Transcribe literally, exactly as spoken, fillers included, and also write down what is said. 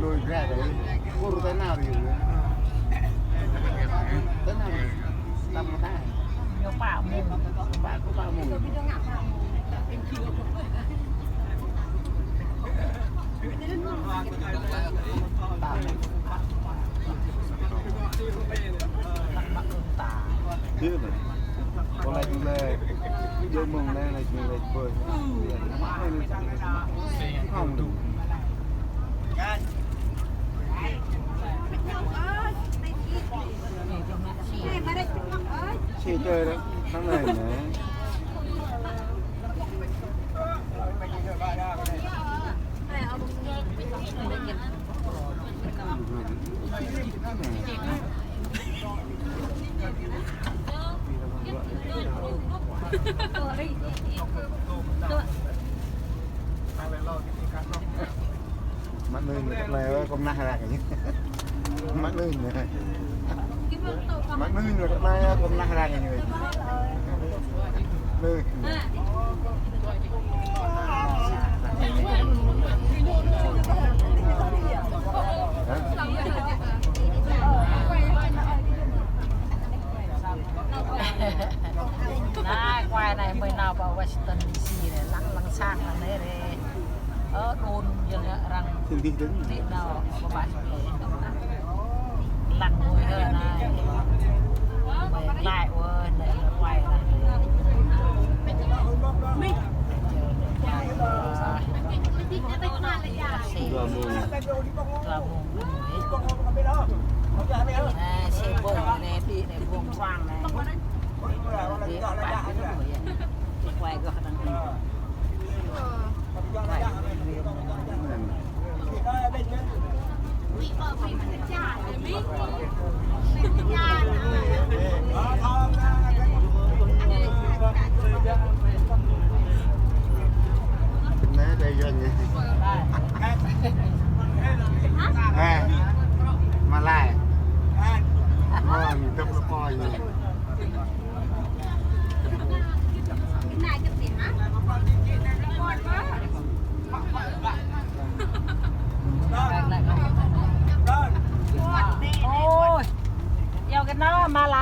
Lui ra đấy. Kur thế nào thì thế nào thì tăm một tay. Nhiều pạ mù. Pạ cũng pạ mù. Thế này. Có lẽ chúng ta vô mông này là chúng ta bơi. Không đủ. Xe chơi đấy, năm này nè. Mă nưn lĕ kơt anai, ơ, kơm nah răng anai. Mă nưn lĕ. Mă nưn lĕ kơt anai, ơ, kơm nah răng anai. Nưn. Hă? Anai, quay anai, mơi nao pơ Washington D C anai, lăng, lăng sang anai rai. Ơ, đôn yơh arăng. Sel dih dơ̆ng. Tih nao, pơbah. Lăng mơi hơi anai. Mơi glăi wơh, anai quay anai. Dua mông. Dua mông. Anai, xe bơ̆ anai, đi anai, buông quang anai. Đi, quay gơ̆ anai.